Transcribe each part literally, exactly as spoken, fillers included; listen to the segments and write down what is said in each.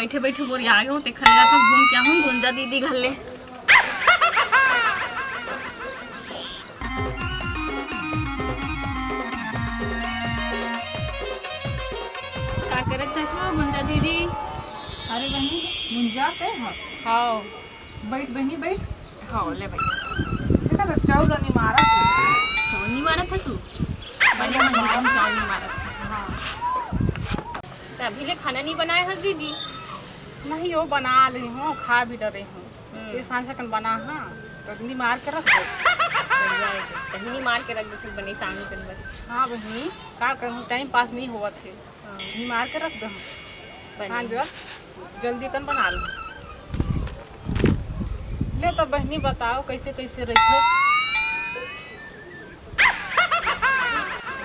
बइठे बइठे बोरिया गेंव, तेखर ले जाथंव घूम के आहूं गुंजा दीदी घर ले। का करत हस वो गुंजा दीदी? अरे बहिनी, गुंजा ते ह? हाव। बइठ बहिनी, बइठ। हाव, ले बइठ। देखा त चाउर नी मारत हे। चाउर नी मारत हस? बने मन एकदम चाउर नी मारत हस। हाँ। त अभी ले खाना नी बनाए हस दीदी? नहीं, वो बना ले हूँ, खा भी डरे हूँ। हम्म। ये सांझ कन बना, हाँ, त नी मार के रख दे। बढ़िया हे, कहीं नी मार के रख दे, फिर बने शाम कन बस। हाँ बहिनी, का करूँ, टाइम पास नी होवत हे। हाँ। नी मार के रख दे। बने। सांझ जल्दी कन बना लूँ। ले तो बहिनी बताओ, कैसे कैसे रहिथे?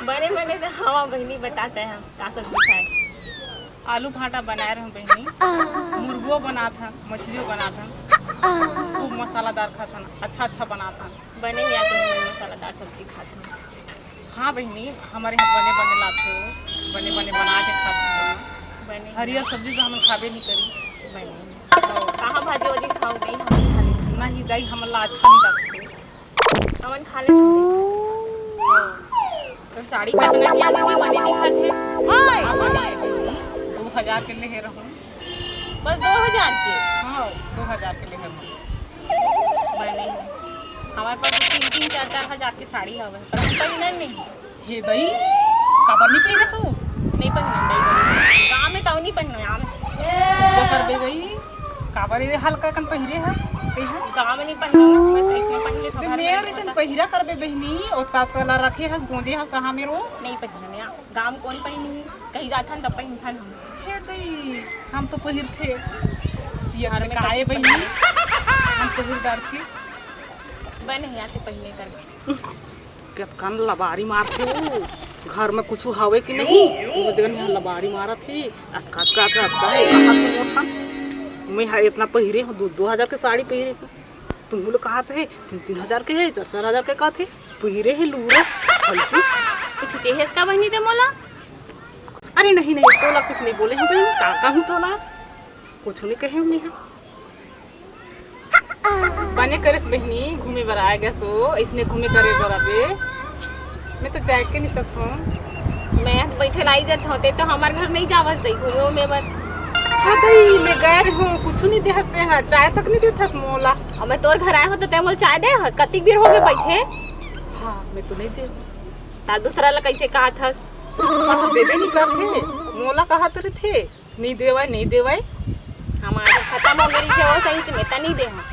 बने बने से हवा बहिनी बताते हैं, का सब्जी खाए? आलू भाटा बनाए रहूं बहिनी, मुर्गो बनात हन, मछलियो बनात हन, खूब मसालादार खात हन, अच्छा अच्छा बनात हन। बने या तो मसालादार सब्जी खात हन। हाँ बहिनी, हमर यहाँ बने बने लाथे हो, बने बने बना के खात हन। बने हरियर सब्जी तो हम खाबे नहीं करी। बने। तो कहाँ भाजी वाजी खाओ गई, हम खा लेते। नहीं दाई, हमला अच्छा नहीं लगते। हमन खा लेते। तो साड़ी कितना किया दीदी, बने दिखत हे। हाँ, बने। दो हजार के लेहे रहूं। बस दो हजार के? हाँ, दो हजार के लेहे रहूं। बने। हमारे पास तो तीन तीन चार चार हजार के साड़ी हवे, पर हम पहिनन नहीं। हे दई, काबर नहीं पहिरे सो? नहीं पहिनन दई, गाँव में तो नहीं पहिनन, गाँव में। का करबे गई? काबर ये हल्का कन पहिरे हस, ते ह? गाँव में नहीं पहिनन, मैं तो इसमें पहिन लेथंव, ते घर में मेर नहीं अइसन होता। पहिरा करबे बहिनी, ओतका तोला रखे हस, गोंजे हस, कहाँ में रो? नहीं पहिनन या, गाँव में कौन पहिनी? कहीं जाथन तब पहिनथन हम। हे दई, हम तो पहिरथे। जिया घर में काहे कभी बहिनी? हम पहिर डरथे। बने या ते पहिने कर। कतकन लबारी मारथे वो, घर में कुछु हवे कि नहीं, वो जगन यहाँ लबारी मारत हे, अतका, अतका, अतका, अतका हे, कहाँ से मोठन? मैं हा इतना पहिरे हूँ, दो, दो हजार के साड़ी पहिरे हूँ, तुम लोग कहत हे, तीन, तीन हजार के हे, चार, चार हजार के कहत हे, पहिरे हे लूरा, फालतू। कुछ केहेस का बहिनी ते मोला? अरे नहीं, नहीं, तोला कुछ नहीं बोले हूँ, का कहूँ तोला? कुछ नहीं कहे हूँ मैं। बने करिस बहिनी, घूमे बर आए गए सो, इसने घूमे करे बर अबे। मैं तो जाए के नहीं सकता। मैं तो बैठे लाई जात होते तो हमारे घर नहीं जावस दई घूमे उमे बर। हाँ दई, मैं गए हूँ, कुछ नहीं देहस ते हा, चाय तक नहीं देथस मोला। अब मैं तोर घर आए हो तो ते मोल चाय दे हस, कतिक बेर हो गए बैठे। हाँ, मैं तो नहीं दे। ता दूसरा ला कैसे कहा थस? हाँ, देबे नहीं करथे, मोला कहा तो थे। नहीं देवय, नहीं देवय। हमार खतम हो गई रहिसे, वो सही में त नहीं दे हम।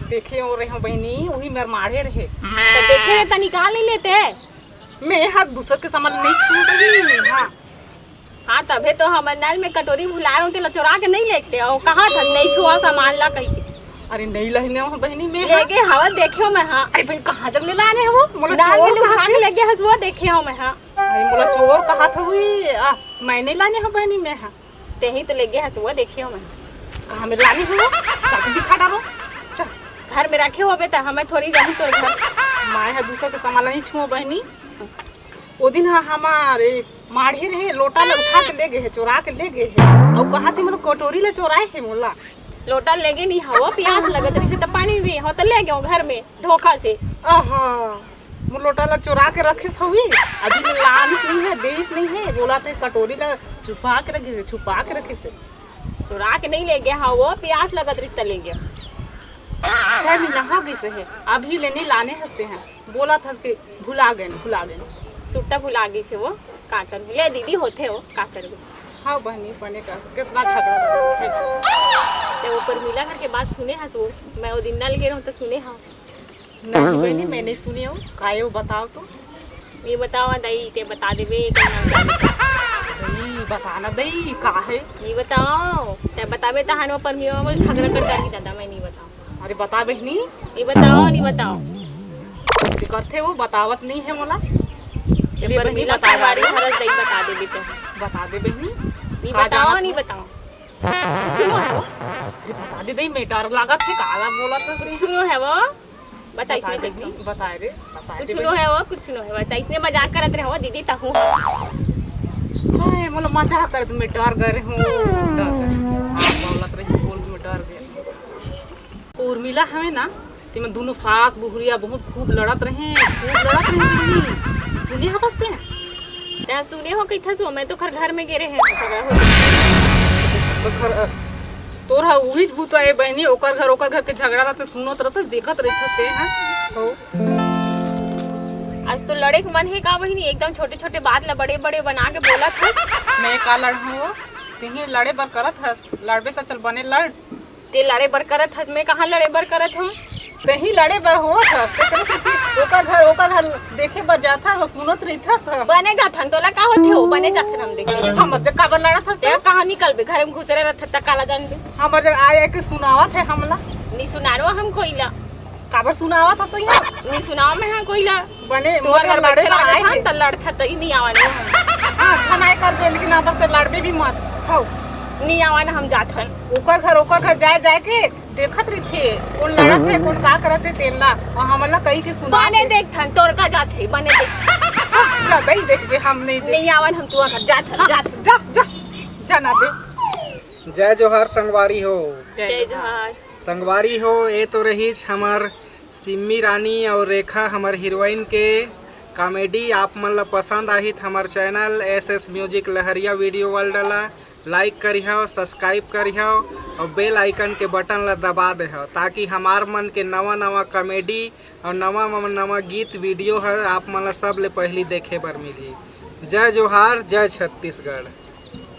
देखे हो रहे हो बहिनी, वही मेर माढ़े रहे। तो देखे रहे त निकाल नहीं लेते। मैं हाथ दूसर के सामान नहीं छू रही हूँ, हाँ। हाँ, तभे तो हमर नल में कटोरी भुला रहे हो, तेला चोरा के नहीं लेते हो। कहा था नहीं छुआ सामान ला कही के। अरे नहीं लहने हो बहिनी, मैं लेके हवा देखे हो मैं, हाँ। अरे बहन, कहाँ जब ले लाने हो? मोला नल चोर में कहा लुका के थे। लेके हंसुआ देखे हो मैं, हाँ। अरे मोला चोर कहा था हुई, आ, मैं नहीं लाने हो बहिनी, मैं, हाँ। तेही तो लेगे हंसुआ देखे हो मैं। कहाँ में लाने हो? चाकू दिखा डालो। चल। घर में रखे हो बेटा, हमें थोड़ी जानी तोर घर। मैं हा दूसर के सामान नहीं छुओ बहिनी। वो दिन हा हमारे माढ़े रहे, लोटा ला उठा के ले गए है, चोरा के ले गए है। और कहा थे मतलब कटोरी ला चोराए है मोला। लोटा लेगे नहीं हवा, प्यास लगत रही से त पानी भी हो त ले गए घर में धोखा से। आहा, मोर लोटा ला चोरा के रखिस हवी, अभी ले लानिस नहीं है, देइस नहीं है, बोला थे कटोरी ला छुपा के रखिस, छुपा के रखिस। चोरा के नहीं ले गया, हाँ, वो प्यास लगत रिस त ले गया। छह महीना हो गइस हे, अभी ले नहीं लाने हंसते हैं, बोला था कि भुला गए, भुला गए। सुट्टा भुला गइस हे वो, का करबो? ले दीदी होथे वो, का करबो? हाँ बहनी, बने कर, कितना झगड़ा करते हैं। ते वो परमिला घर के बात सुने हस वो, मैं वो दिन नल गे रहूं त सुने हाँ। नहीं बहनी, मैं नहीं सुनी हूँ। काहे वो बताओ तो। नहीं बताओ दई, ते बता देबे, कहीं ना जाने। दई, बताना दई, का है? नहीं बताओ, ते बताबे तहान वो परमिला में झगड़ा कर डाली दादा, मैं नहीं बताऊँ। अरे बता बहनी। नहीं बताओ, नहीं बताओ। कैसे करते वो, बतावत नहीं है मोला। ये अरे बहनी, परमिला बता संगवारी दे। हरस दई बता देबे ते। बता दे बहनी। नहीं का बताओ, जानत नहीं है? बताओ। कुछ नो है वो। अरे बता दे दई, मैं डर लागत है, काला बोला था। कुछ नो है वो। बता, बता इसने दे, देखो। बताए रे, बताए कुछ दे नो बहनी। है वो, कुछ नो है, बता, इसने मजाक करत रहे हो, दीदी, तहु। हाय, मोला मजाक करत, मैं डर गए रहे हूँ, डर गए। बावलत रही, बोल के मैं डर गया। उर्मिला हवे ना, तेमन दोनों सास बहुरिया बहुत खूब लड़त रहे, खूब लड़त रहे। सुने हवस ते? तैं सुने हो कहिथस हो, मैं तो खर घर में गे रहे। अच्छा, घर हो। तो खर, तोर हा उहीच भूत आए बहनी, ओकर घर, ओकर घर के झगड़ा ला ते सुनत रहत, देखत रहत ते, हाँ? हो। आज तो लड़े के मन हे का बहिनी? एकदम छोटे छोटे बात ला बड़े बड़े बना के बोलत हस। मैं का लड़हूँ? तिही लड़े बर करत हस, लड़बे त चल बने लड़। ते लड़े बर करत हस, मैं कहाँ लड़े बर करत हूँ? तही लड़े बर होत हस, तेकरे सेती ओकर घर, ओकर घर देखे बर जाथस, सुनत रहिथस। बने जाथन, तोला का होथे हो? बने जाथन हम देखे। हमर जग काबर लड़त हस ते? कहाँ निकलबे? घर में घुसरे रहत त काला जानबे? हमर जग आए आए के सुनावत हे हमला। नी सुनारो हम कोई ला। काबर सुनावत हस तो यहाँ? नी सुनाव मैं हाँ कोई ला। बने, तू मोर अगर लड़े बइठे बर लागत आए हन, हे। त लड़थन, त ई नी आवन। हाँ, अच्छा नाय करबे, लेकिन अब से लड़बे भी मत। हौ। नी आवन, हम जाथन। ओकर घर, ओकर घर जाए, जाए के देखत रहिथे, कोन लड़त हे, कोन का करत हे, तेन ला। अउ हमन ला कही के सुना बने के। देखथन, तोर का जाथे, बने देख। जा, दई देखबे, हम नहीं देख। नी आवन, हम तोर घर जाथन, हाँ, जाथन। जा, जा, जा ना बे। जय जोहार संगवारी हो। जय जोहार। संगवारी हो, ए तो रहीच हमर सिम्मी रानी अउ रेखा, हमर हीरोइन के कॉमेडी। आप मन ला पसंद आही त हमर चैनल एस एस म्यूजिक लहरिया वीडियो वर्ल्ड ला लाइक करिहव, सब्सक्राइब करिहव अउ बेल आइकन के बटन ला दबा देहव, ताकि हमार मन के नवा नवा कॉमेडी अउ नवा नवा गीत वीडियो ह आप मन ला सबले पहिली देखे बर मिलही। जय जोहार, जय छत्तीसगढ़।